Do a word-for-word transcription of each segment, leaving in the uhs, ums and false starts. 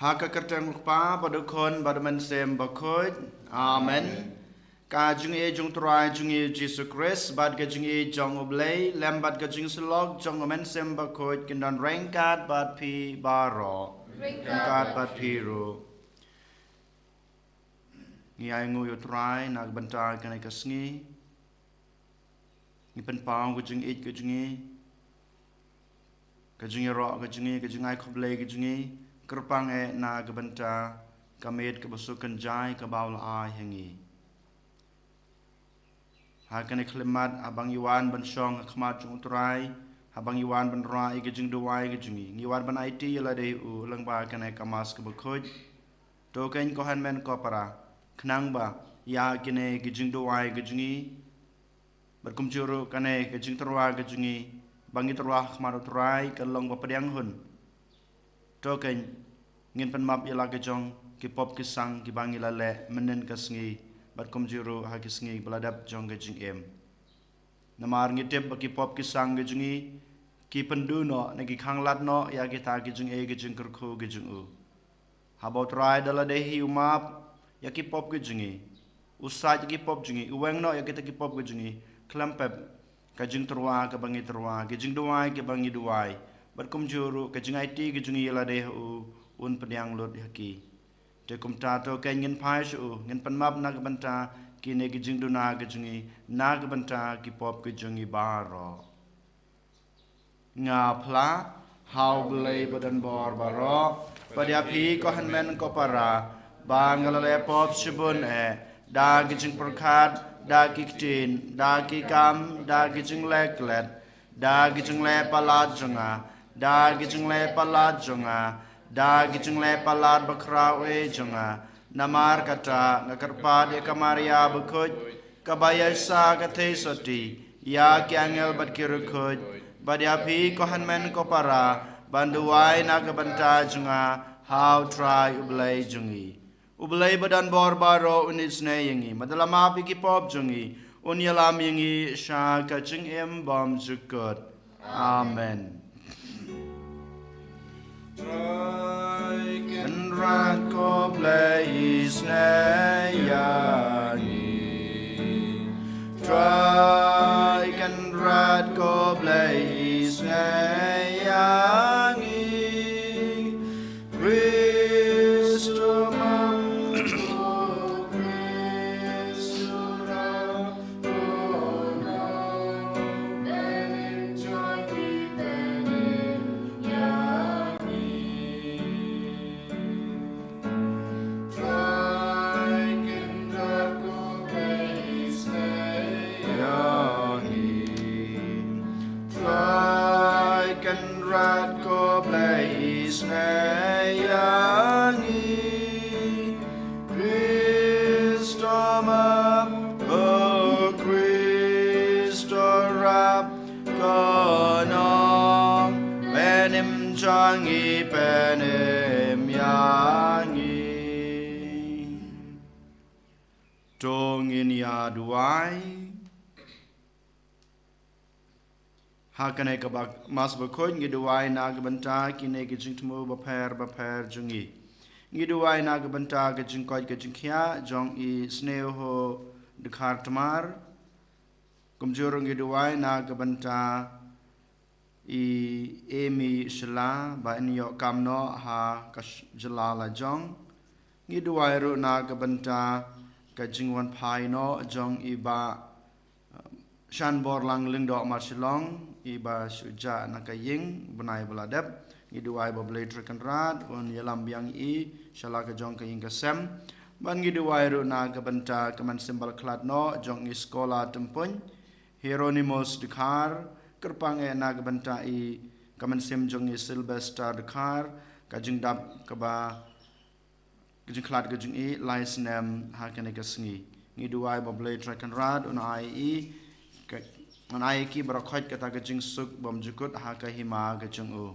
Ha ka kyrteng u Kpa, bad u Khun, bad u Mynsiem Bakhuid. Amen. Ka jingïeit jong u Trai jong ngi Jisu Khrist, bad ka jingïeit jong u Blei, lem bad ka jingsyllok jong u Mynsiem Bakhuid, kin don ryngkat bad phi baroh. Ryngkat bad phi ruh. Ngi ainguh ïa u Trai na ka bynta kane ka sngi. Ngi pynpaw ka jingïeit ka jong ngi, ka jingïaroh ka jong ngi, ka jingai khublei ka jong ngi, kyrpang eh na ka bynta ka miet kaba suk kynjai kaba u la ai ha ngi. Ha kane ka khyllipmat, haba ngi wan ban shong ha khmat jong u Trai, haba ngi wan ban rah ïa ka jingduwai ka jong ngi, ngi wan ban aiti ïa lade u lyngba kane ka Mass kaba khuid. To keiñ ko hynmen ko para, khnang ba ïa kine ki jingduwai ki jong ngi, bad kumjuh ruh kane ka jingtyrwa ka jong ngi, ba ngi tyrwa ha khmat u Trai, kan long ba pdiang hun. To keiñ, ngin pynmap ïa la ki jong ki pop ki sang kiba ngi la leh mynhynnin ka sngi, bad kumjuh ruh ha ki sngi ba la dep jong ka jingim. Namar ngi tip ba ki pop ki sang ki jong ngi, ki pynduh noh ne ki khanglad noh ïa kita ki jingeh ki jingkyrkhu ki jong u. Haba u Trai da lade hi u map ïa ki pop ki jong ngi, u said ïa ki pop jong ngi, u weng noh ïa kita ki pop ki jong ngi, khlem pep ka jingtyrwa kaba ngi tyrwa, ka jingduwai kaba ngi duwai, bad kumjuh ruh ka jingaiti ka jong ngi ïa lade ha u, un pdiang lut ïa ki. Te kumta to keiñ ngin phai sha u, ngin pynmap na ka bynta kine ki jingduna ki jong ngi, na ka bynta ki pop ki jong ngi baroh. Nga phla ha u Blei badonbor baroh, bad ïa phi ko hynmen ko para, ba nga la leh pop shibun eh, da ki jingpyrkhat, da ki ktien, da ki kam, da ki jingleh klet, da ki jingleh palat jong nga, da ki jingleh palat jong nga, da ki jingleh palat bakhraw eh jong nga. Namar kata nga kyrpad ïa ka Maria bakhuid, kaba ïaishah ka theisotti ïa ki angel bad ki riewkhuid, bad ïa phi ko hynmen ko para, ban duwai na ka bynta jong nga ha u Trai u Blei jong ngi. U Blei badonbor baroh un isynei ïa ngi, bad da la map ïa ki pop jong ngi, un ïalam ïa ngi sha ka jingim bymjukut. Amen. Trai Kynrad ko Blei isynei ïa ngi. Trai Kynrad ko Blei isynei ïa ngi. Khrist u map, Khrist u rah, u nong, penim jong ngi, penim ïa ngi. Trai Kynrad ko Blei isynei ïa ngi. Trai Kynrad ko Blei isynei ïa ngi. Khrist u map, ko Khrist u rah, ko nong, penim jong ngi, penim ïa ngi. To ngin ïa duwai. Ha kane ka bak-, Mass Bakhuid ngi duwai na ka bynta kine ki jingthmu bapher bapher jong ngi. Ngi duwai na ka bynta ka jingkoit ka jingkhiah jong i Sneho Dkhar Tmar. Kumjuh ruh ngi duwai na ka bynta i Amy Shylla ba in ïoh kam noh ha ka sh-, jylla la jong. Ngi duwai ruh na ka bynta ka jingwan phai noh jong i Bah, um, Shanborlang Lyngdoh Marshillong, i ba shu jah na ka ïing bnai ba la dep. Ngi duwai ba U Blei Trai Kynrad un ïalam biang i sha la ka jong ka ïing ka sem. Bad ngi duwai ruh na ka bynta ka mynsiem ba la khlad noh jong i Scholar Tympuin Hieronymus Dkhar, kyrpang eh na ka bynta i ka mynsiem jong i Sylvester Dkhar, ka jingdap kaba ka jingkhlad ka jong i lai snem ha kane ka sngi. Ngi duwai ba U Blei Trai Kynrad un ai i ka, un ai ki baroh khoit kata ka jingsuk bymjukut ha ka hima ka jong u.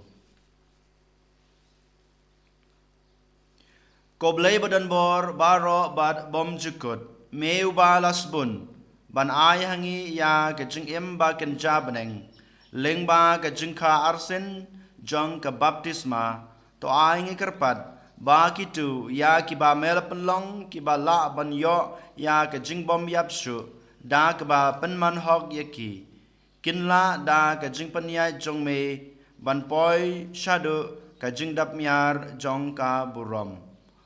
Ko Blei ba don bor baroh bad bymjukut, me uba la sbun ban ai ha ngi ïa ka jingim ba kynja bneng lyngba ka jingkha arsien jong ka baptisma, to ai ngi kyrpad ba kito ïa kiba me la pynlong kiba lah ban ïoh ïa ka jingbym ïap shuh da kaba pynman hok ïa ki, kin lah da ka jingpynïaid jong me ban poi shaduh ka jingdap miar jong ka burom.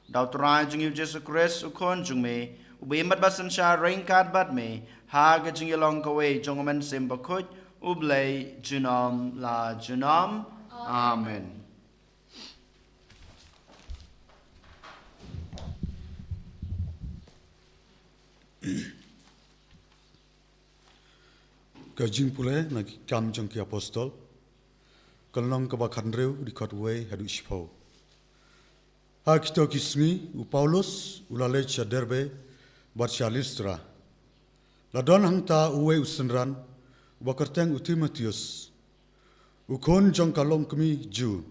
Da U Trai jong ngi U Jisu Khrist U Khun jong me, uba im bad ba synshar ryngkat bad me ha ka jingïalong kawei jong U Mynsiem Bakhuid, U Blei junom la junom. Amen. Ka jingpule na ki Kam jong ki Apostol, ka lynnong kaba khathynriew, dkhot wei haduh shiphew. Ha kito ki sngi u Paulus u la leit sha Derbe bad sha Listra. La don hangta uwei u synran uba kyrteng u Timotheus, u khun jong ka longkmie Jiw,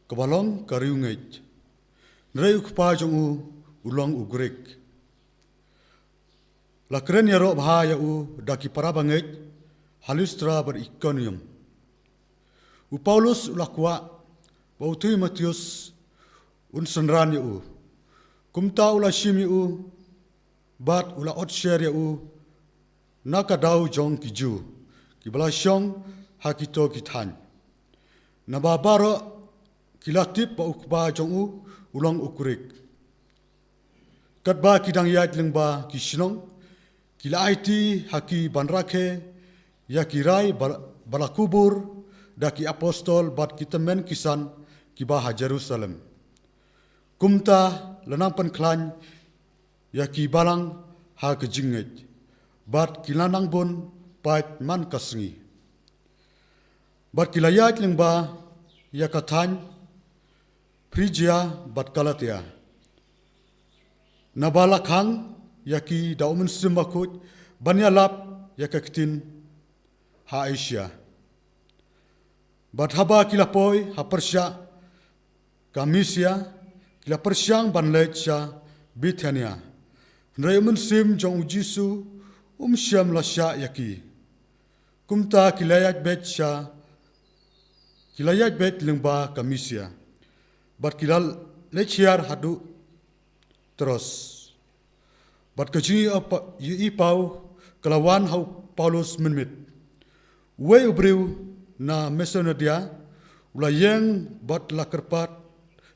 kaba long ka riewngeit. Hynrei u kpa jong u u long u Grik. La kren ïaroh bha ïa u da ki para bangeit ha Listra bad Ikonium. U Paulus u la kwah ba u Timotheus un synran ïa u. Kumta u la shim ïa u bad u la ot sher ïa u na ka daw jong ki Jiw kiba la shong ha kito ki thaiñ, naba baroh ki la tip ba u kpa jong u u long u Grik. Katba ki dang ïaid lyngba ki shnong, ki la aiti ha ki ban rakhe ïa ki rai ba, ba la kubur da ki apostol bad ki tymmen ki san kiba ha Jerusalem. Kumta la nang pynkhlaiñ ïa ki balang ha ka jingngeit, bad ki la nang bun pait man ka sngi. Bad ki la ïaid lyngba ïa ka thaiñ Phrijia bad Galatia, naba la khang ïa ki da U Mynsiem Bakhuid ban ïalap ïa ka ktien ha Asia. Bad haba ki la poi ha pyrshah ka Misia, ki la pyrshang ban leit sha Bithynia. Hynrei U Mynsiem jong U Jisu um shym la shah ïa ki. Kumta ki la ïaid beit sha, ki la ïaid beit lyngba ka Misia, bad ki la leit hiar haduh Troas. Bad ka jingïohi paw ka la wan ha u Paulus mynmiet. Uwei u briew na Masedonia u la ïeng bad la kyrpad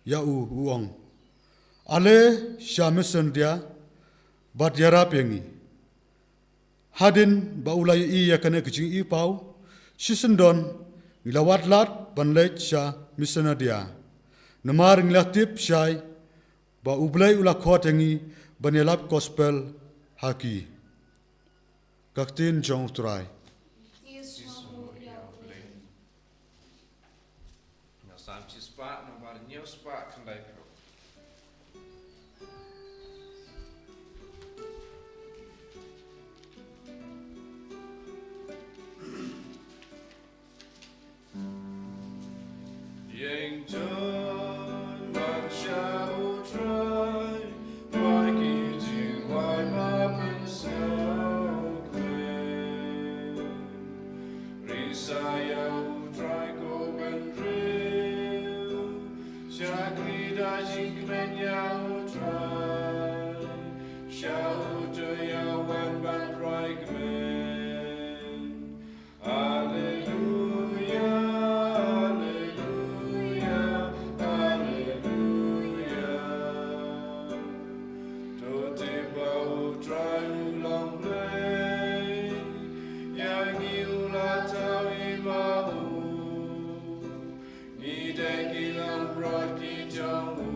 ïa u, u ong, Ale sha Masedonia bad ïarap ïa ngi. Hadien ba u la ïohi ïa kane ka jingïohi paw, shisyndon ngi la wad lad ban leit sha Masedonia, namar ngi la tip shai ba U Blei u la khot ïa ngi ban ïalap gospel ha ki. Ka ktien jong U Trai. Nga Sam shispah, namar hynñiew spah khyndai phew. Ïeng junom sha U Trai, wai ki jingwai ba mynsiem. Ïa jingkmen ïa U Trai, sha uto uba wan ban roi kmen. Alleluia, alleluia, alleluia. To tip ba U Trai u long Blei, ïa ngi u la thaw i ma u. Ngi dei ki langbrot ki jong u.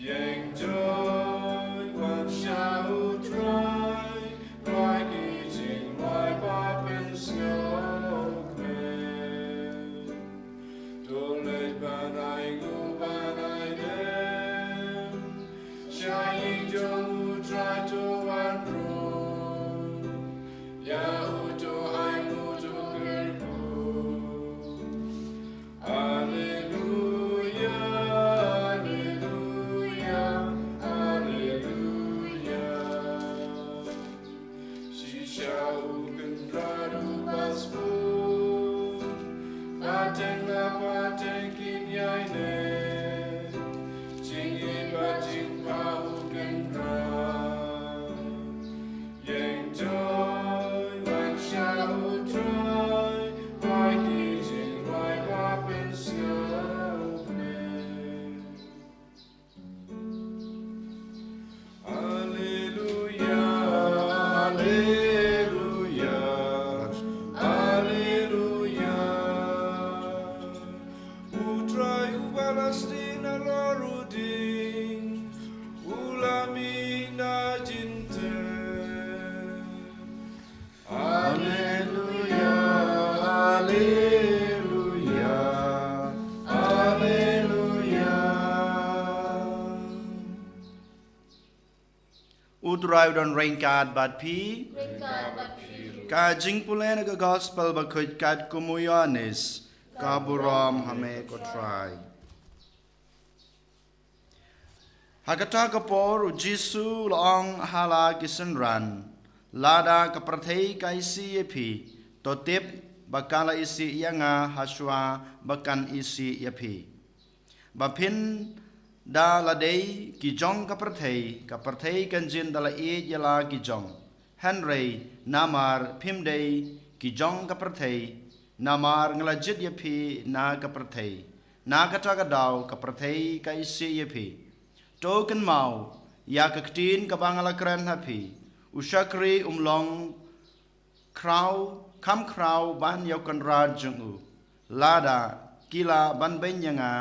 Ïeng jong wan sha U Trai, roi ki jingroi ba pynsngewkmen. To leit ban ai nguh ban ai dem sha ïing jong U Trai, to wan rung ïa u, to ai nguh, to kyrkhu. Alleluia, alleluia, alleluia. Shisha U Kynrad u ba sbun, pateng la pateng kin ïaineh. Jingim bad jingpang U Kynrad. Ïeng jong wan sha U Trai, roi ki jingroi ba pynsngewkmen. Alleluia, alleluia, alleluia. U Trai uba la sdien halor u dieng, u la mih na jingtep. Alleluia, alleluia, alleluia. U Trai u don ryngkat bad phi. Ryngkat bad phi. Ka jingpule na ka Gospel bakhuid katkum u Ïoannis. Ka burom ha me ko Trai. Ha kata ka por u Jisu u la ong ha la ki synran, lada ka pyrthei ka isih ïa phi, to tip ba ka la isih ïa nga hashwa ba kan isih ïa phi. Ba phin da la dei ki jong ka pyrthei, ka pyrthei kan jin da la ïeit ïa la ki jong. Hynrei namar phim dei ki jong ka pyrthei, namar nga la jied ïa phi na ka pyrthei, na kata ka daw ka pyrthei ka isih ïa phi. To kynmaw ïa ka ktien kaba nga la kren ha phi, u shakri um long khraw, kham khraw ban ïa u kynrad jong u. Lada ki la banbeiñ ïa nga,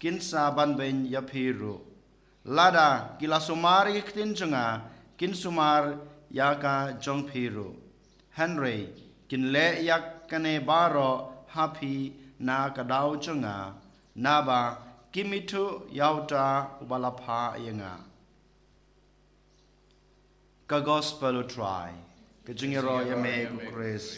kin sa banbeiñ ïa phi ruh. Lada ki la sumar ïa ka ktien jong nga, kin sumar ïa ka jong phi ruh. Hynrei kin leh ïa kane baroh ha phi na ka daw jong nga, naba kim ithuh ïa uta uba la phah ïa nga. Ka Gospel u Trai. Ka jingïaroh ïa me ko Khrist.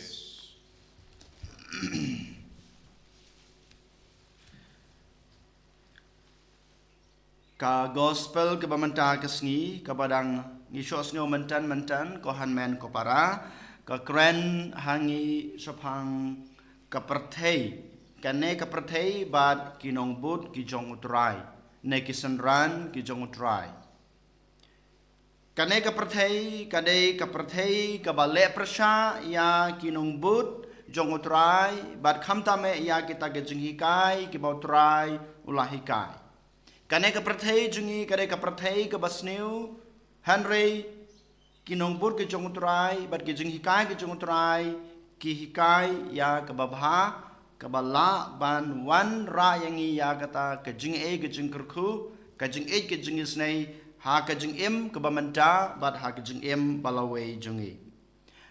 Ka Gospel kaba mynta ka sngi, kaba dang ngi shoh sngew mynta mynta, ko hynmen ko para, ka kren ha ngi shaphang ka pyrthei, kane ka pyrthei bad ki nongbud ki jong u Trai, ne ki synran ki jong u Trai. Kane ka pyrthei ka dei ka pyrthei kaba leh pyrshah ïa ki nongbud jong u Trai, bad khamtam eh ïa kita ki jinghikai kiba u Trai u la hikai. Kane ka pyrthei jong ngi ka dei ka pyrthei kaba sniew, hynrei ki nongbud ki jong u Trai bad ki jinghikai ki jong u Trai ki hikai ïa kaba bha, kaba lah ban wanrah ïa ngi ïa kata ka jingaiei ka jingkyrkhu, ka jingïeit ka jingisynei, ha ka jingim kaba mynta bad ha ka jingim ba lawei jong ngi.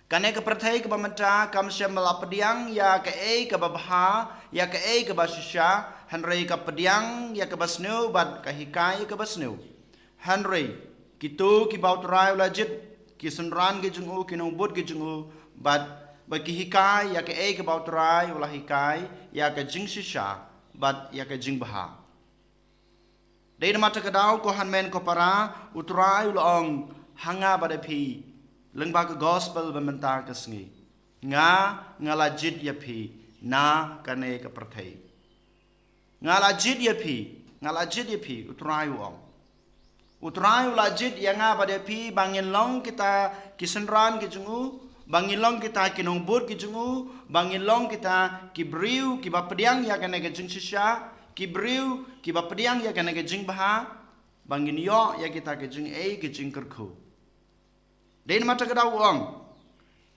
Kane ka pyrthei kaba mynta kam shym la pdiang ïa kaei kaba bha, ïa kaei kaba shisha, hynrei ka pdiang ïa kaba sniew bad ka hikai ïa kaba sniew. Hynrei kito kiba u Trai u la jied, ki synran ki jong u, ki nongbud ki jong u, bad ba ki hikai ïa kaei kaba u Trai u la hikai, ïa ka jingshisha bad ïa ka jingbha. Dei namar kata ka daw, ko hynmen ko para, u Trai u la ong ha nga bad ha phi lyngba ka Gospel ba mynta ka sngi, nga, nga la jied ïa phi na kane ka pyrthei. Nga la jied ïa phi, nga la jied ïa phi, u Trai u ong. U Trai u la jied ïa nga bad ïa phi, ba ngin long kita ki synran ki jong u, ba ngin long kita ki nongbud ki jong u, ba ngin long kita ki briew kiba pdiang ïa kane ka jingshisha, ki briew kiba pdiang ïa kane ka jingbha, ba ngin ïoh ïa kita ki jingeh ki jingkyrkhu. Dei namar kata ka daw u ong,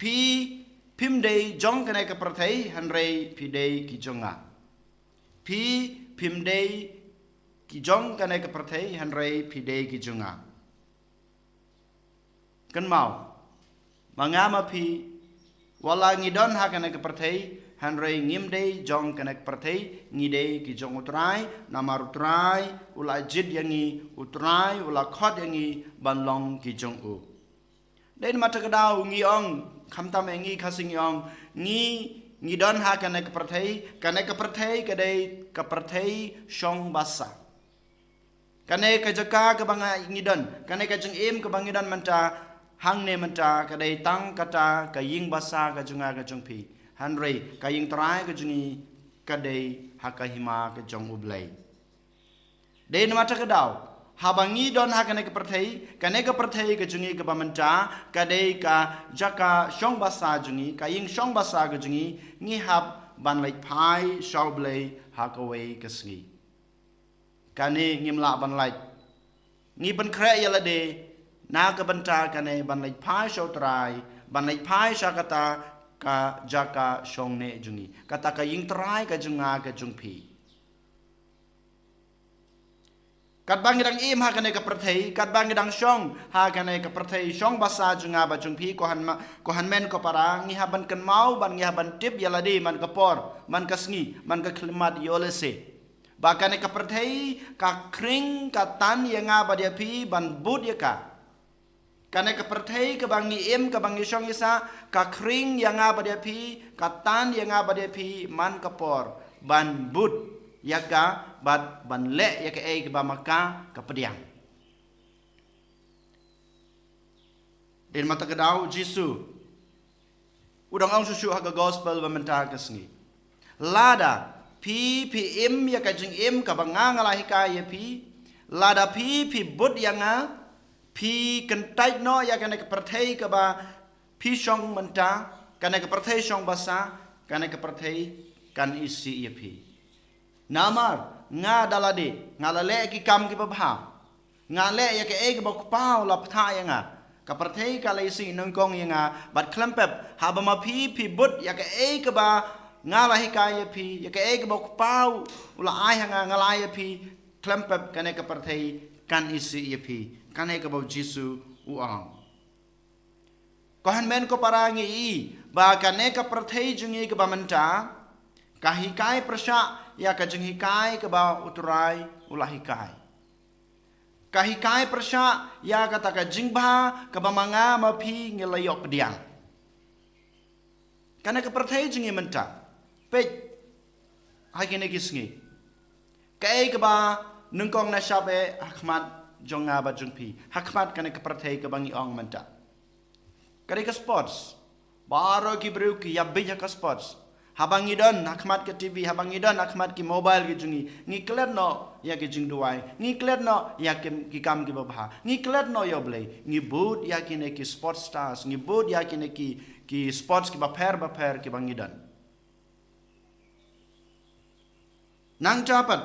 phi phim dei jong kane ka pyrthei, hynrei phi dei ki jong nga. Phi phim dei ki jong kane ka pyrthei, hynrei phi dei ki jong nga. Kynmaw, ma nga ma phi, wat la ngi don ha kane ka pyrthei, hynrei ngim dei jong kane ka pyrthei, ngi dei ki jong u Trai, namar u Trai u la jied ïa ngi, u Trai u la khot ïa ngi ban long ki jong u. Dei namar kata ka daw ngi ong, khamtam eh ngi Khasi ngi ong, ngi, ngi don ha kane ka pyrthei, kane ka pyrthei ka dei ka pyrthei shong basa. Kane ka jaka kaba nga ngi don, kane ka jingim kaba ngi don mynta, hangne mynta, ka dei tang kata ka ïing basa ka jong nga ka jong phi. Hynrei ka ïing trai ka jong ngi ka dei ha ka hima ka jong u Blei. Dei namar kata ka daw, haba ngi don ha kane ka pyrthei, kane ka pyrthei ka jong ngi kaba mynta, ka dei ka jaka shong basa jong ngi, ka ïing shong basa ka jong ngi, ngi hap ban leit phai sha u Blei ha kawei ka sngi. Kane ngim lah ban lait. Ngi pynkhreh ïa lade na ka bynta kane ban leit phai sha u Trai, ban leit phai sha kata ka jaka shong neh jong ngi, kata ka ïing trai ka jong nga ka jong phi. Katba ngi dang im ha kane ka pyrthei, katba ngi dang shong ha kane ka pyrthei shong basa jong nga bad jong phi, ko hynma-, ko hynmen ko para, ngi hap ban kynmaw, ban ngi hap ban tip ïa lade man ka por, man ka sngi, man ka khyllipmat ïoh lehse. Ba kane ka pyrthei ka khring ka tan ïa nga bad ïa phi ban bud ïa ka. Kane ka pyrthei kaba ngi im, kaba ngi shong ïa sa, ka khring ïa nga bad ïa phi, ka tan ïa nga bad ïa phi man ka por ban bud ïa ka bad ban leh ïa kaei kaba ma ka ka pdiang. Dei namar kata ka daw u Jisu u dang ong shuh shuh ha ka gospel ba mynta ka sngi, lada phi, phi im ïa ka jingim kaba nga nga la hikai ïa phi, lada phi, phi bud ïa nga, phi kyntait noh ïa kane ka pyrthei kaba phi shong mynta, kane ka pyrthei shong basa, kane ka pyrthei kan isih ïa phi. Namar nga da lade nga la leh ki kam kiba bha, nga leh ïa kaei kaba u Kpa u la pynthah ïa nga, ka pyrthei ka la isih nyngkong ïa nga. Bad khlem pep, haba ma phi, phi bud ïa kaei kaba nga la hikai ïa phi, ïa kaei kaba u Kpa u la ai ha nga, nga la ai ïa phi, khlem pep kane ka pyrthei kan isih ïa phi. Kane kaba u Jisu u ong. Ko hynmen ko para, ngi i ba kane ka pyrthei jong ngi kaba mynta ka hikai pyrshah ïa ka jinghikai kaba u Trai u la hikai. Ka hikai pyrshah ïa kata ka jingbha kaba ma nga ma phi ngi la ïoh pdiang. Kane ka pyrthei jong ngi mynta, peit ha kine ki sngi, kaei kaba nyngkong na shap eh ha khmat jong nga bad jong phi, ha khmat kane ka pyrthei kaba ngi ong mynta? Ka dei ka sports. Baroh ki briew ki ïa bit ha ka sports. Haba ngi don ha khmat ka T V, haba ngi don ha khmat ki mobile ki jong ngi, ngi klet noh ïa ki jingduwai, ngi klet noh ïa ki, ki kam kiba bha, ngi klet noh ïa u Blei, ngi bud ïa kine ki sports stars, ngi bud ïa kine ki, ki sports kiba pher ba pher kiba ngi don. Nangta pat,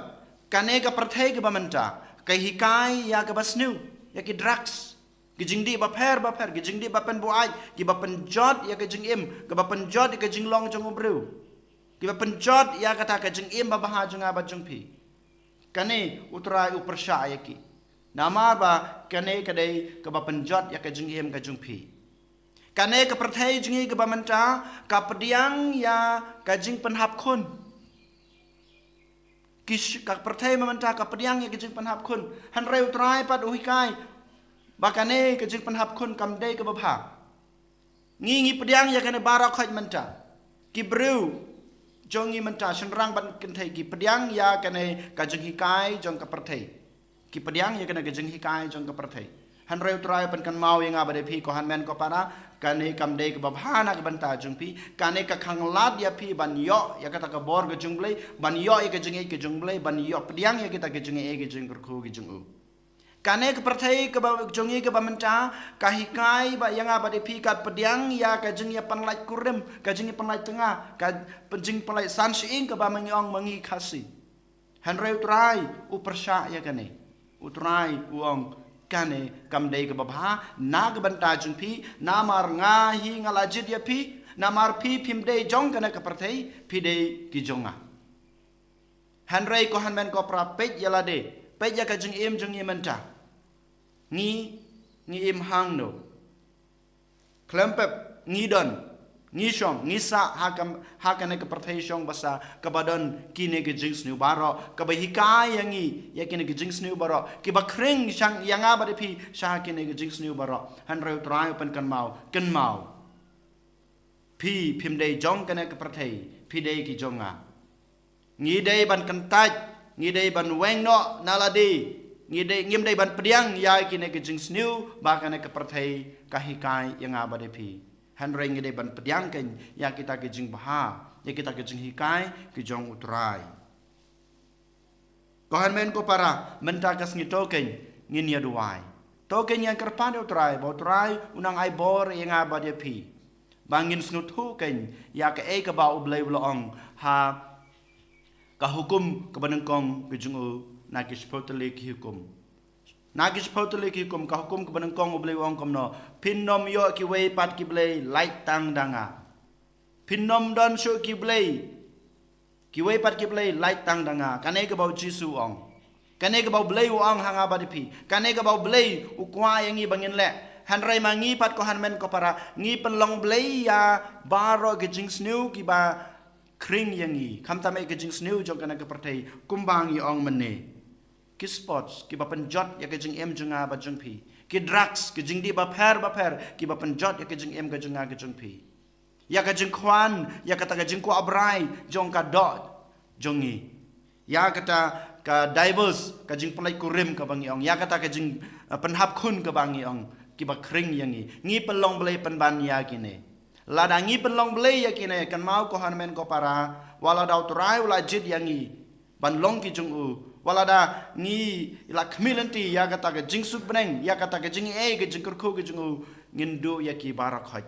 kane ka pyrthei kaba mynta ka hikai ïa kaba sniew, ïa ki drugs, ki jingdih ba pher ba pher, ki jingdih ba pynbuaid, kiba pynjot ïa ka jingim, kiba pynjot ïa ka jinglong jong u briew, kiba pynjot ïa kata ka jingim ba bha jong nga bad jong phi. Kane u Trai u pyrshah ïa ki. Namar ba kane ka dei kaba pynjot ïa ka jingim ka jong phi. Kane ka pyrthei jong ngi kaba mynta ka pdiang ïa ka jingpynhap khun. Ki sh-, ka pyrthei mynta ka pdiang ïa ka jingpynhap khun. Hynrei u Trai pat u hikai ba kane ka jingpynhap khun kam dei kaba bha. Ngi, ngi pdiang ïa kane baroh khoit mynta. Ki briew jong ngi mynta, shynrang bad kynthei, ki pdiang ïa kane ka jinghikai jong ka pyrthei. Ki pdiang ïa kane ka jinghikai jong ka pyrthei. Hynrei U Trai u pynkynmaw ïa nga bad ïa phi, ko hynmen ko para, kane kam dei kaba bha na ka bynta jong phi. Kane ka khanglad ïa phi ban ïoh ïa kata ka bor ka jong U Blei, ban ïoh ïa ka jingïeit ka jong U Blei, ban ïoh pdiang ïa kita ka jingïeit ka jingkyrkhu ka jong u. Kane ka pyrthei kaba jong ngi kaba mynta ka hikai ba ïa nga bad ïa phi, ka pdiang ïa ka jingïapynlait kurim, ka jingïapynlait tnga, ka jingpynlait san shyieng kaba ma ngi ong ma ngi Khasi. Hynrei U Trai u pyrshah ïa kane. U Trai u ong, kane kam dei kaba bha na ka bynta jong phi, namar nga hi nga la jied ïa phi, namar phi phim dei jong kane ka pyrthei, phi dei ki jong nga. Hynrei ko hynmen ko para, peit ïa lade, peit ïa ka jingim jong ngi mynta. Ngi, ngi im hangno? Khlem pep, ngi don, ngi shong, ngi sah ha kam, ha kane ka pyrthei shong basa, kaba don kine ki jingsniew baroh, kaba hikai ïa ngi ïa kine ki jingsniew baroh, kiba khring shang ïa nga bad ïa phi sha kine ki jingsniew baroh. Hynrei U Trai u pynkynmaw, kynmaw. Phi phim dei jong kane ka pyrthei, phi dei ki jong nga. Ngi dei ban kyntait, ngi dei ban weng noh na lade, ngi dei, ngim dei ban pdiang ïa kine ki jingsniew ba kane ka pyrthei ka hikai ïa nga bad ïa phi. Hynrei ngi dei ban pdiang kein ïa kita ki jingbha, ïa kita ki jinghikai ki jong U Trai. Ko hynmen ko para, mynta ka sngi to kein ngin ïa duwai. To kein ngin kyrpad ïa U Trai, ba U Trai un nang ai bor ïa nga bad ïa phi. Ba ngin sngewthuh kein ïa kaei kaba U Blei u la ong ha ka hukum kaba nyngkong ka jong u, na ki shiphew tylli ki hukum. Na ki shiphew tylli ki hukum, ka hukum kaba nyngkong U Blei u ong kumno: Phin ym ïoh kiwei pat ki blei lait tang da nga. Phin ym don shuh ki blei, kiwei pat ki blei lait tang da nga. Kane kaba U Jisu u ong. Kane kaba U Blei u ong ha nga bad ïa phi. Kane kaba U Blei u kwah ïa ngi ba ngin leh. Hynrei ma ngi pat ko hynmen ko para, ngi pynlong blei ïa baroh ki jingsniew kiba khring ïa ngi. Khamtam eh ki jingsniew jong kane ka pyrthei, kumba ngi ong mynne. Ki sports kiba pynjot ïa ka jingim jong nga bad jong phi. Ki drugs, ki jingdih bapher bapher kiba pynjot ïa ka jingim ka jong nga ka jong phi. Ïa ka jingkhwan, ïa kata ka jingkwah brai jong ka doh jong ngi. Ïa kata ka divorce, ka jingpynlait kurim kaba ngi ong. Ïa kata ka jing, eh, pynhap khun kaba ngi ong. Kiba khring ïa ngi. Ngi pynlong blei pynban ïa kine. Lada ngi pynlong blei ïa kine, kynmaw ko hynmen ko para, wat lada U Trai u la jied ïa ngi ban long ki jong u, wat lada ngi la khmih lynti ïa kata ka jingsuk bneng, ïa kata ka jingaiei ka jingkyrkhu ka jong u, ngin duh ïa ki baroh khoit.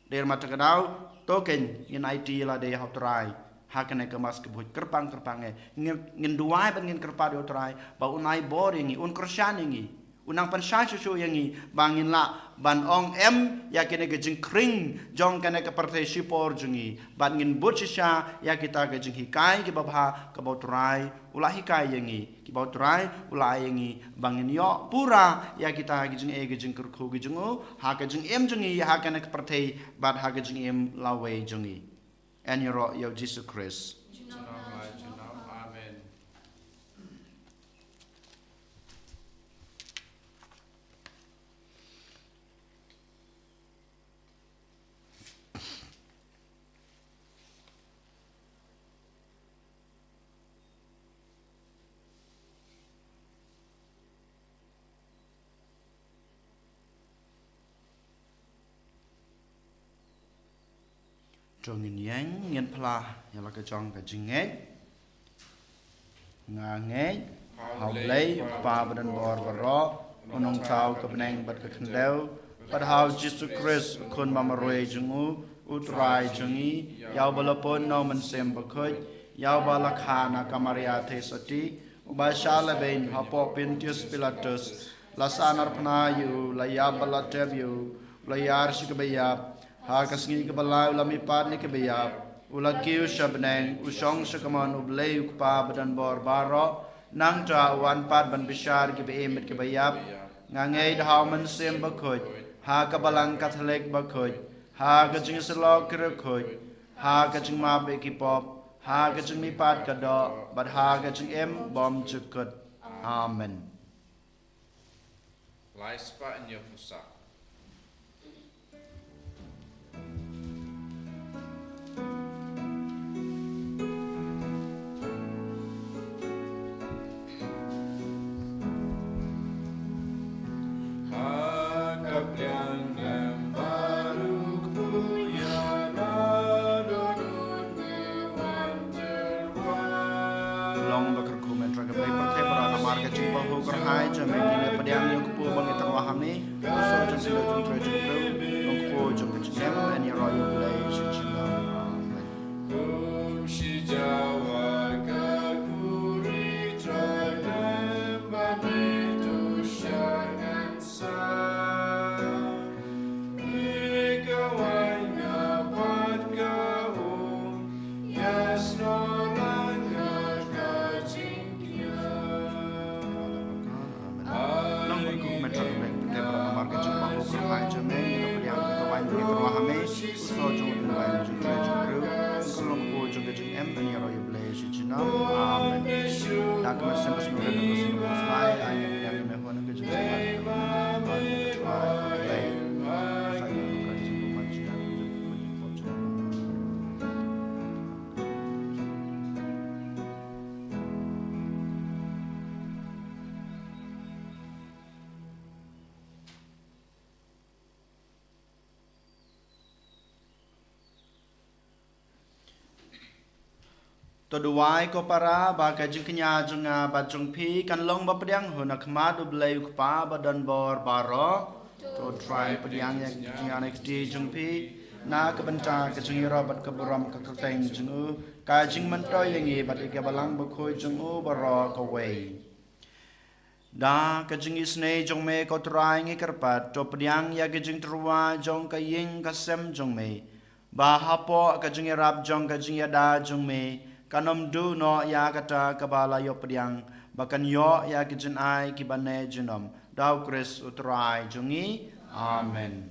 Dei ma kata ka daw, to kein ngin aiti ïa lade ha U Trai ha kane ka Mass kaba khuid kyrpang kyrpang eh. Ngin, ngin duwai bad ngin kyrpad ïa U Trai ba un ai bor ïa ngi, un kyrshan ïa ngi, un nang pynshai shuh shuh ïa ngi ba ngin lah ban ong em ïa kane ka jingkhring jong kane ka pyrthei shipor jong ngi, bad ngin bud shisha ïa kita ka jinghikai kiba bha kaba U Trai u la hikai ïa ngi, kiba U Trai u la ai ïa ngi ba ngin ïoh pura ïa kita ki jingaiei ki jingkyrkhu ki jong u ha ka jingim jong ngi ha kane ka pyrthei bad ha ka jingim lawei jong ngi. Yn ïaroh ïa U Jisu Khrist. Junom lai junom. Amen. To ngin ïeng, ngin phla ïa la ka jong ka jingngeit. Nga ngeit ha U Blei, U Kpa badonbor baroh, U Nongthaw ka bneng bad ka khyndew, bad ha U Jisu Khrist, U Khun ba marwei jong u, U Trai jong ngi, ïa uba la pun na U Mynsiem Bakhuid, ïa uba la kha na ka Maria Theisotti, uba shah lehbeiñ hapoh Pontius Pilatus, la sahnarphna ïa u, la ïap bad la tep ïa u, la ïar sha kaba ïap, ha ka sngi kaba lai u la mihpat na ki baïap, u la kiew sha bneng, u shong sha kamon U Blei U Kpa badonbor baroh, nangta u wan pat ban bishar kiba im bad kiba ïap. Nga ngeit ha U Mynsiem Bakhuid, ha ka Balang Katholik bakhuid, ha ka jingïasyllok ki riewkhuid, ha ka jingmap ïa ki pop, ha ka jingmihpat ka doh, bad ha ka jingim bymjukut. Amen. Lai spah, yn ïa pyrshah. Ka jingpynpaw kyrhai jong me, ngi la pdiang ïa u kpu ba ngi tyrwa ha me, u soh jong ka jingtrei jong u briew, u kpu jong ka jingim, yn ïaroh ïa u Blei shisha. Amen. Nang ban kum met sa kum met, te ba namar ka jingpynpaw kyrhai jong me, ngi la pdiang ka waiñ ba ngi tyrwa ha me, u soh jong u waiñ jong u briew, ka long kpu jong ka jingim, yn ïaroh ïa u Blei shisha. Amen. Da ka mynsiem basngewrit, da ka mynsiem basngewrit, ai ïa ka jingim. To duwai ko para ba ka jingkñia jong nga bad jong phi kan long ba pdiang hun ha khmat U Blei U Kpa ba don bor baroh. To trai pdiang ïa ka jingïaid kti jong phi na ka bynta ka jingïaroh bad ka burom ka kyrteng jong u, ka jingmyntoi ïa ngi bad ïa ka Balang Bakhuid jong u baroh kawei. Da ka jingisynei jong me ko Trai ngi kyrpad, to pdiang ïa ka jingtyrwa jong ka ïing ka sem jong me, ba hapoh ka jingïarap jong ka jingïada jong me, kan ym duh noh ïa kata kaba la ïoh pdiang, ba kan ïoh ïa ka jingai kiba ne junom. Da U Khrist U Trai jong ngi. Amen.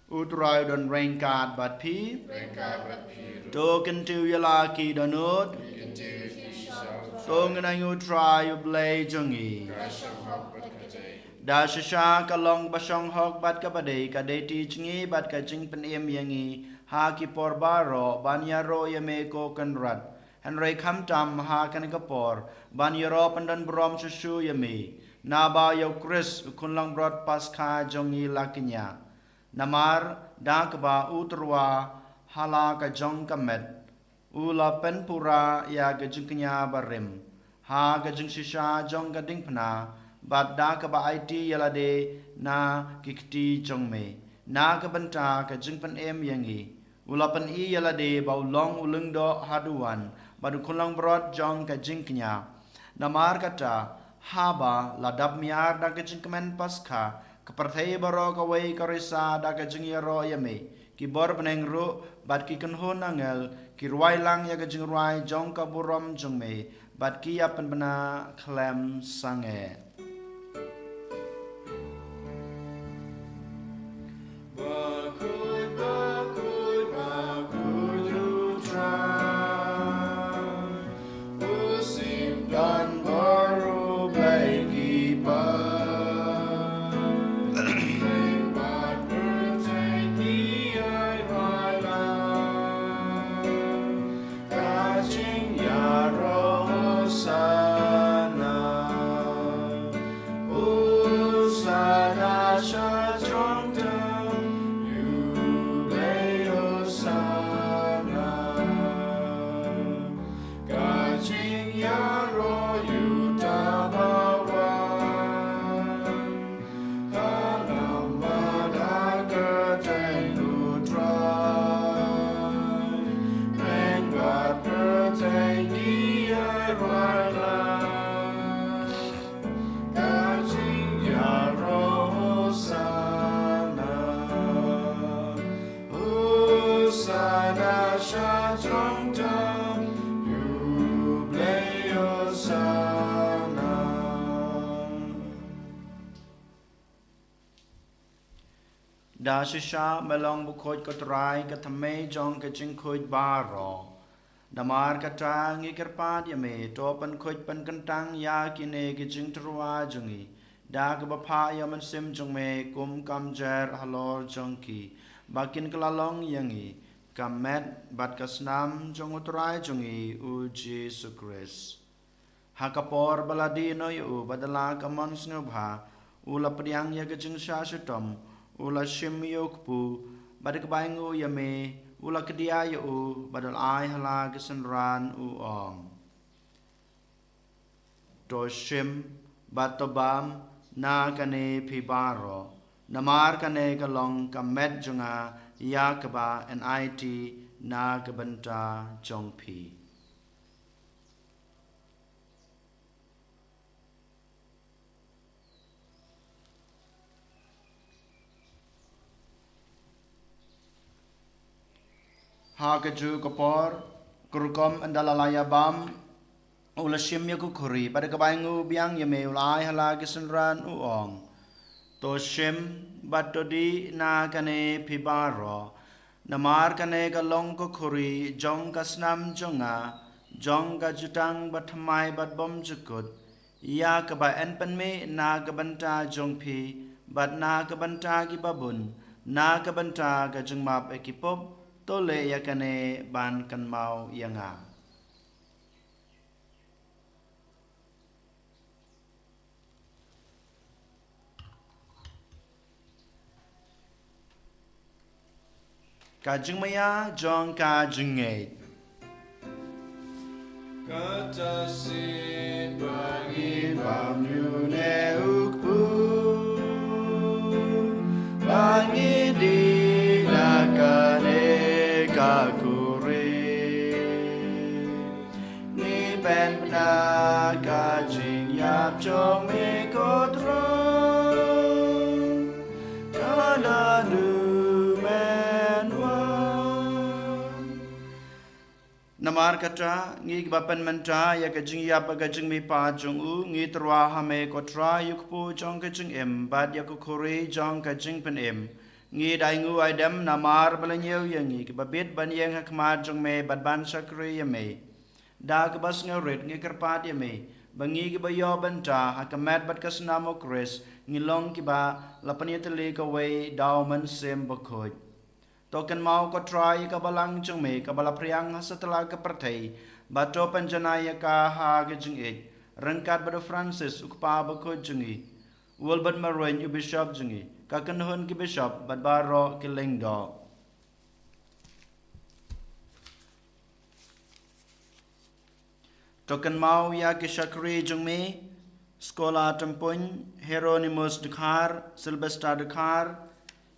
U Trai u don ryngkat bad phi. Ryngkat bad phi ruh. To kyntiew ïa la ki dohnud. Kyntiew ïa ki sha U Trai. To ngin aiñ ïa U Trai U Blei jong ngi. Ka shong hok bad ka dei. Da shisha ka long ba shong hok bad kaba dei, ka dei ti jong ngi bad ka jingpynim ïa ngi ha ki por baroh ban ïaroh ïa me ko Kynrad. Hynrei khamtam ha kane ka por ban ïaroh pyndon burom shuh shuh ïa me, naba ïa U Khrist U Khunlangbrot Paskha jong ngi la kñia. Namar da kaba u tyrwa ha la ka jong ka met, u la pynpura ïa ka jingkñia barim ha ka jingshisha jong ka diengphna, bad da kaba aiti ïa lade na ki kti jong me, na ka bynta ka jingpynim ïa ngi. U la pyni ïa lade ba u long u lyngdoh haduh wan, bad u khunlangbrot jong ka jingkñia. Namar kata, haba la dap miar da ka jingkmen Paskha, ka pyrthei baroh kawei ka risa da ka jingïaroh ïa me, ki bor bneng ruh, bad ki kynhun angel, ki rwai lang ïa ka jingrwai jong ka burom jong me, bad ki ïa pynbna khlem sangeh. Ka jingïaroh Hosanna. Hosanna sha jrong tam, ïa U Blei Hosanna. Ka jingïaroh ïa uta ba wan. Da shisha me long bakhuid ko Trai, ka thymmei jong ka jingkhuid baroh. Namar kata ngi kyrpad ïa me, to pynkhuid pynkyntang ïa kine ki jingtyrwa jong ngi da kaba phah ïa u Mynsiem jong me kum ka mjer halor jong ki, ba kin kylla long ïa ngi ka met bad ka snam jong u Trai jong ngi u Jisu Khrist. Ha ka por ba la die noh ïa u bad da la ka mon sngewbha, u la pdiang ïa ka jingshah shitom, u la shim ïa u kpu, bad da kaba ainguh ïa me, u la kdiah ïa u bad u la ai ha la ki synran, u ong: To shim bad to bam na kane phi baroh, namar kane ka long ka met jong nga ïa kaba yn aiti na ka bynta jong phi. Ha kajuh ka por, ka rukom ynda la la ïa bam, u la shim ïa ka khuri, bad ka bai ngu biang ïa me u la ai ha la ki synran u ong: To shim bad to dih na kane phi baroh, namar kane ka long ka khuri jong ka snam jong nga, jong ka jutang bathymmai bad bymjukut, ïa kaba yn pynmih na ka bynta jong phi bad na ka bynta ki babun, na ka bynta ka jingmap ïa ki pop. To leh ïa kane ban kynmaw ïa nga. Ka jingmaïa jong ka jingngeit. Kata shisien ba ngin bam ïa une u kpu, ba ngin dih na kane ka khuri, ngi pynbna ka jingïap jong me ko Trai, ka la dei men wan. Namar kata, ngi kiba pynmynta ïa ka jingïap bad ka jingmihpat jong u, ngi tyrwa ha me ko Trai, ïa u kpu jong ka jingim bad ïa ka khuri jong ka jingpynim. Ngi dei ngu ai dem namar ba la ñiew ïa ngi kiba bit ban ïeng ha khmat jong me bad ban shakri ïa me. Da kaba sngewrit ngi kyrpad ïa me ba ngi kiba ïoh bynta ha ka met bad ka snam u Khrist ngi long kiba la pynïatylli kawei da u Mynsiem Bakhuid. To kynmaw ko Trai ïa ka balang jong me kaba la phriang ha satlak ka pyrthei, bad to pynjanai ïa ka ha ka jingïeit, ryngkat bad u Francis u kpa bakhuid jong ngi, u Wilbert Marwein u bishop jong ngi, ka kynhun ki bishop bad baroh ki lyngdoh. To kynmaw ïa ki shakri jong me, Skola Tympuin, Hieronymus Dkhar, Sylvester Dkhar,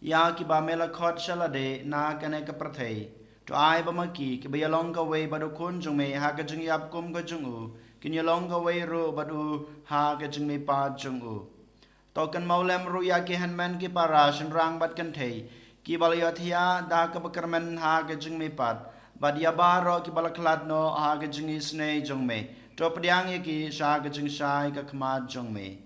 ïa kiba me la khot sha lade na kane ka pyrthei. To ai ba ma ki kiba ïalong kawei bad u Khun jong me ha ka jingïap kum ka jong u, kin ïalong kawei ruh bad u ha ka jingmihpat jong u. To kynmaw lem ruh ïa ki hynmen ki para shynrang bad kynthei kiba la ïohthiah da kaba kyrmen ha ka jingmihpat, bad ïa baroh kiba la khlad noh ha ka jingisynei jong me. To pdiang ïa ki sha ka jingshai ka khmat jong me.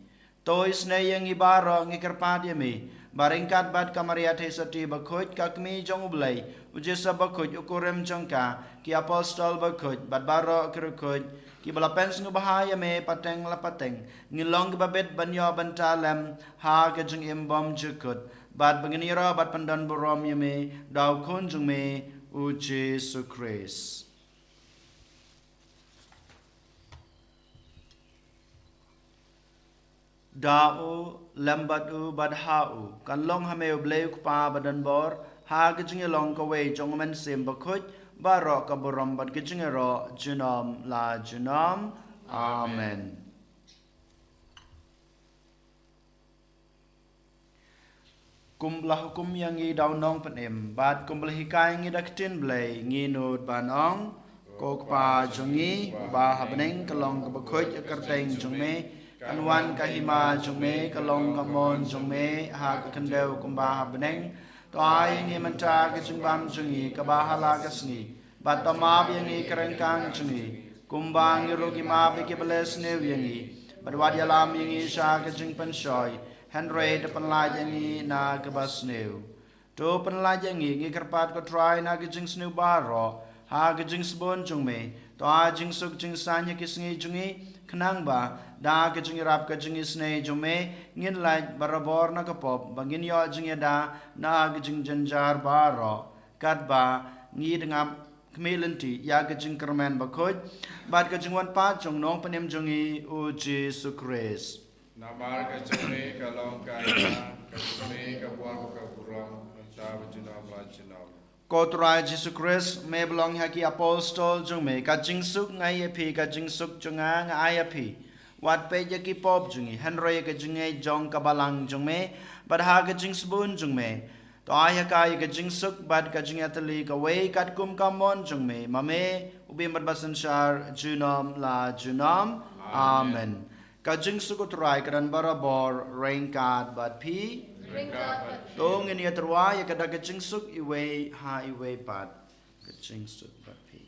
To isynei ïa ngi baroh, ngi kyrpad ïa me, ba ryngkat bad ka Maria Theisotti bakhuid, ka Kmie jong u Blei, u Joseph bakhuid, u kurim jong ka, ki apostol bakhuid bad baroh ki riewkhuid kiba la pynsngewbha ïa me pateng la pateng, ngin long kiba bit ban ïoh bynta lem ha ka jingim bymjukut, bad ba ngin ïaroh bad pyndonburom ïa me da u Khun jong me, u Jisu Khrist. Da u, lem bad u, bad ha u, kan long ha me u Blei u Kpa badonbor, ha ka jingïalong kawei jong u Mynsiem Bakhuid, baroh ka burom bad ka jingïaroh junom la junom. Amen. Kumba la hukum ïa ngi da u Nongpynim, bad kumba la hikai ïa ngi da ka ktien Blei, ngi nud ban ong: Ko Kpa jong ngi uba ha bneng, ka long kaba khuid ka kyrteng jong me, kan wan ka hima jong me, ka long ka mon jong me ha ka khyndew kumba ha bneng. To ai ïa ngi mynta ka jingbam jong ngi kaba ha la ka sngi, bad to map ïa ngi ki ryngkang jong ngi, kumba ngi ruh ngi map ïa kiba leh sniew ïa ngi, bad wat ïalam ïa ngi sha ka jingpynshoi, hynrei to pynlait ïa ngi na kaba sniew. To pynlait ïa ngi, ngi kyrpad ko Trai, na ka jingsniew baroh, ha ka jingsbun jong me. To ai jingsuk jingsaiñ ha ki sngi jong ngi, khnang ba da ka jingïarap ka jingisynei jong me, ngin lait barabor na ka pop, ba ngin ïoh jingïada na ka jingjynjar baroh, katba ngi dang ap khmih lynti ïa ka jingkyrmen bakhuid bad ka jingwan pat jong u Nongpynim jong ngi, u Jisu Khrist. Namar ka jong me ka long ka hima, ka jong me ka bor, ka burom, mynta bad junom la junom. Ko Trai Jisu Khrist, me ba la ong ha ki apostol jong me: Ka jingsuk nga ai ïa phi, ka jingsuk jong nga nga ai ïa phi. Wat peit ïa ki pop jong ngi, hynrei ïa ka jingngeit jong ka balang jong me, bad ha ka jingsbun jong me, to ai ha ka ïa ka jingsuk bad ka jingïatylli kawei katkum ka mon jong me, ma me, u bym bad basynshar, junom la junom. Amen. Ka jingsuk u Trai ka don barabor ryngkat bad phi. Ryngkat bad phi. To ngin ïatyrwa ïa ka da ka jingsuk iwei ha iwei pat. Ka jingsuk bad phi.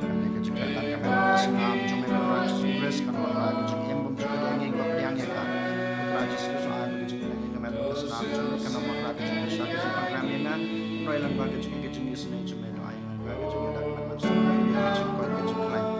Kane ka jingkyrkhu ka met ka snam jong me, Trai Jisu Khrist, kan wanrah ka jingim bymjukut ïa ngi, ba pdiang ïa ka. Trai Jisu Khrist, ai ba ka jingkyrkhu ka met ka snam jong me kan wanrah ka jingkyrkhu ka jingpynrem ïa nga. Trai, lyngba ka jingkyrkhu ka jingïaseng jong me, to ai lyngba ka jingkyrkhu ka met ka snam jong me, ka jingkyrkhu ka jingkyrkhu.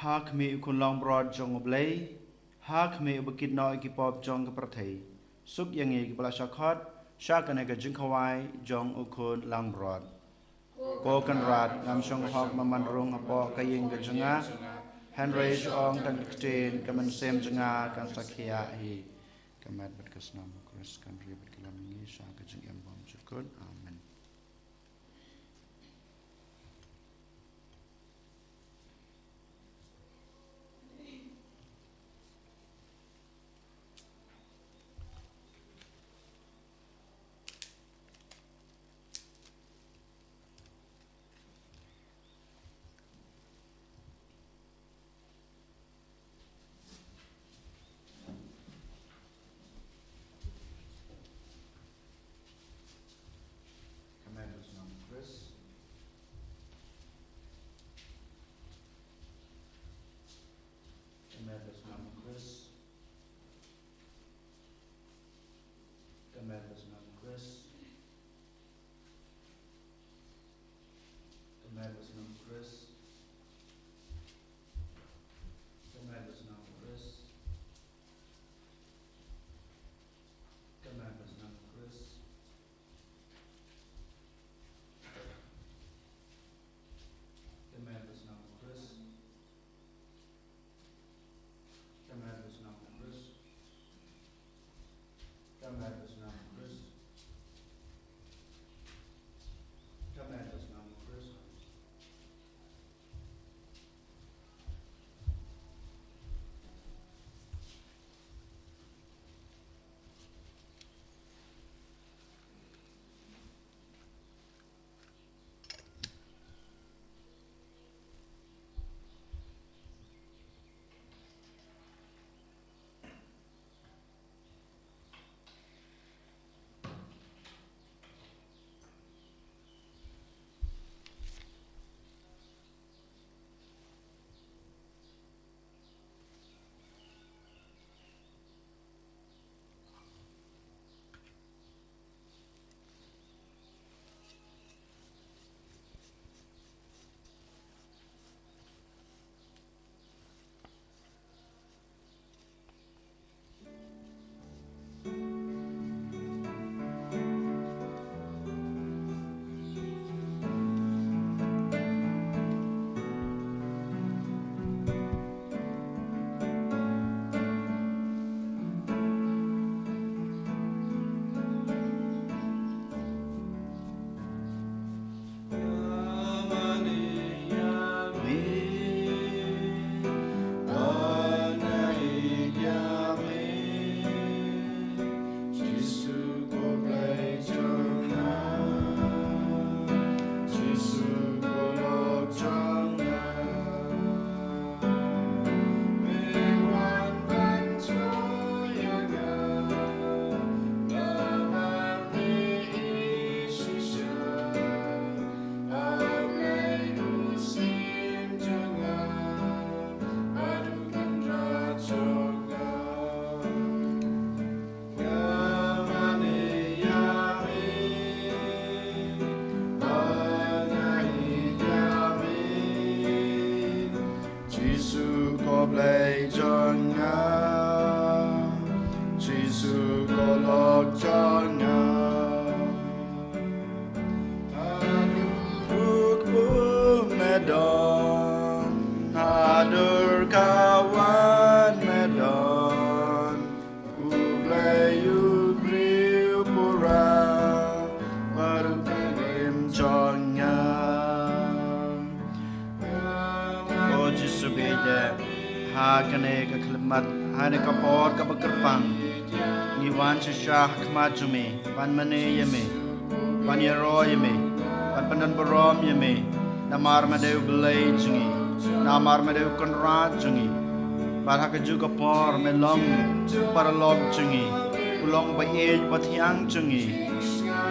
Ha khmih u khun langbrot jong U Blei, ha khmih uba kit noh ïa ki pop jong ka pyrthei, suk ïa ngi kiba la shah khot sha kane ka jingkhawai jong u khun langbrot. Ko Kynrad, ngam shong hok ban man rung hapoh ka ïing ka jong nga, hynrei shu ong tang ka ktien, ka mynsiem jong nga kan sa khiah hi. Ka met bad ka snam u Khrist kan ri bad kylla ma ngi sha ka jingim bymjukut. Amen. Ka met ka snam u Khrist. Ka met ka snam u Khrist. Ka met ka snam u Khrist. Ka met ka snam u Khrist. Ka met ka snam u Khrist. Ka met ka snam u Khrist. Ka met ka snam u Khrist. Ka met ka snam u Khrist. Ka met ka snam u Khrist. Ka met ka snam u Khrist. Don, hadur ka wan me don, u Blei u briew pura, bad u kyrmen jong nga. Ko Jisu beit, ha kane ka khyllipmat, ha kane ka por kaba kyrpang, ngi wan shisha ha khmat jong me, ban mane ïa me, ban ïaroh ïa me, ban pyndon burom ïa me. Namar me dei u Blei jong ngi, namar me dei u Kynrad jong ngi. Bad ha kajuh ka por me long u paralok jong ngi, u long u ba ïeit ba thiang jong ngi.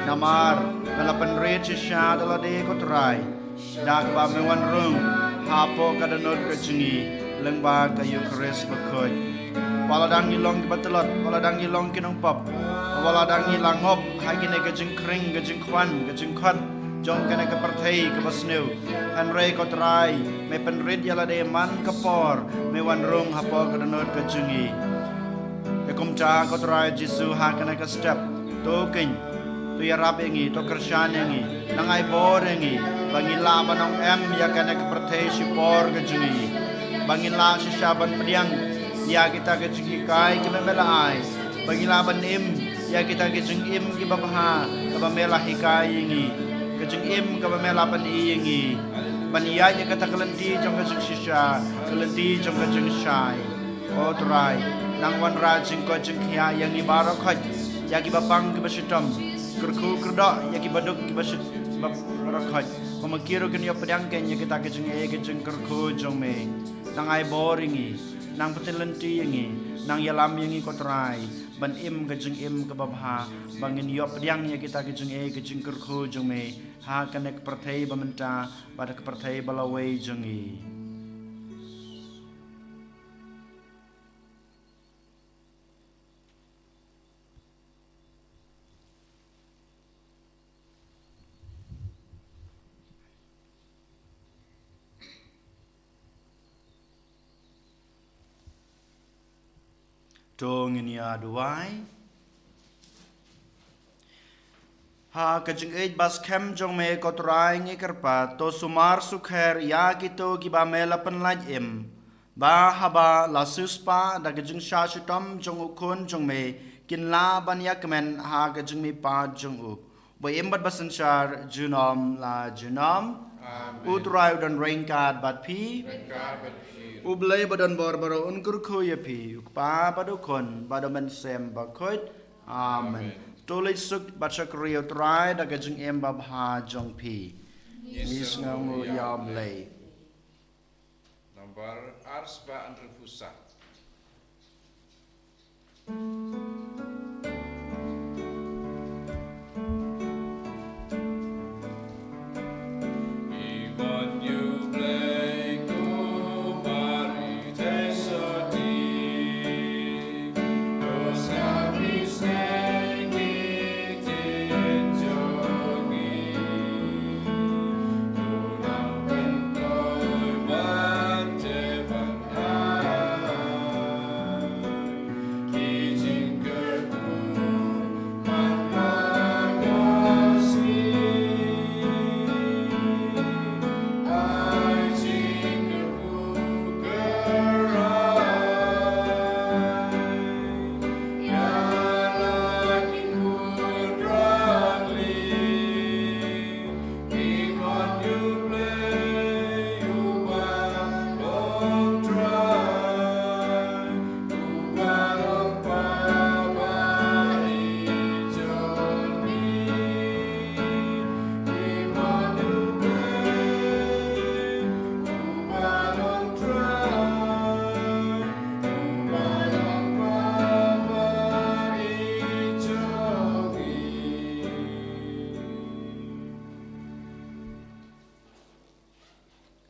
Namar me la pynrit shisha da lade, ko Trai, da kaba me wan rung hapoh ka dohnud ka jong ngi lyngba ka Eukharist bakhuid. Wat la dang ngi long kiba tlot, wat la dang ngi long ki nongpop, wat la dang ngi la ngop ha kane ka jingkhring, ka jingkhwan, ka jingkhot jong kane ka pyrthei kaba sniew, hynrei ko Trai, me pynrit ïa lade man ka por me wan rung hapoh ka dohnud ka jong ngi. Te kumta ko Trai Jisu, ha kane ka step, to khein, to ïarap ïa ngi, to kyrshan ïa ngi, nang ai bor ïa ngi, ba ngin lah ban ong em ïa kane ka pyrthei shipor ka jong ngi, ba ngin lah shisha ban pdiang ïa kita ki jinghikai kiba me la ai, ba ngin lah ban im ïa kita ki jingim kiba bha kaba me la hikai ïa ngi, ka jingim kaba me la pyni ïa ngi, ban ïaid ïa kata ka lynti jong ka jingshisha, ka lynti jong ka jingshai. Ko Trai, nang wanrah jingkoit jingkhiah ïa ngi baroh khoit, ïa kiba pang kiba shitom, kyrkhu kyrdoh ïa kiba duk kiba shit, ba, baroh khoit, ba ma ki ruh kin ïoh pdiang keiñ ïa kita ki jingeh ki jingkyrkhu jong me. Nang ai bor ïa ngi, nang pynthikna lynti ïa ngi, nang ïalam ïa ngi ko Trai, ban im ka jingim kaba bha, ba ngin ïoh pdiang ïa kita ki jingeh ki jingkyrkhu jong me, ha kane ka pyrthei ba mynta bad ka pyrthei ba la wei jong ngi. To ngin ïa duwai. Ha ka jingïeit ba skhem jong me ko Trai ngi kyrpad, to sumar sukher ïa kito kiba me la pynlait im, ba haba la siewspah da ka jingshah shitom jong u Khun jong me, kin lah ban ïa kmen ha ka jingmihpat jong u, ba im bad ba synshar junom la junom. Amen. U Trai u don ryngkat bad phi. Ryngkat bad phi. U Blei ba don bor baroh un kyrkhu ïa phi, u Kpa bad u Khun bad u Mynsiem Bakhuid. Amen. Amen. To leit suk bad shakri ïa u Trai da ka jingim babha jong phi. Ngi sngewnguh ïa u Blei. Nambar ar spah hynriewphew saw.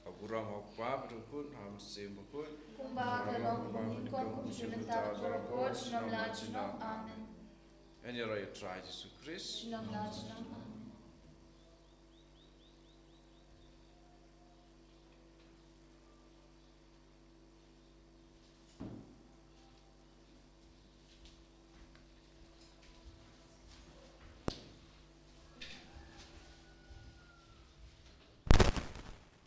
Ka burom ha u Kpa bad u Khun bad u Mynsiem Bakhuid. Kumba ka long mynnyngkong, kumjuh mynta, baroh por, junom la junom. Amen. Ngan ïaroh ïa u Trai Jisu Khrist. Junom la junom.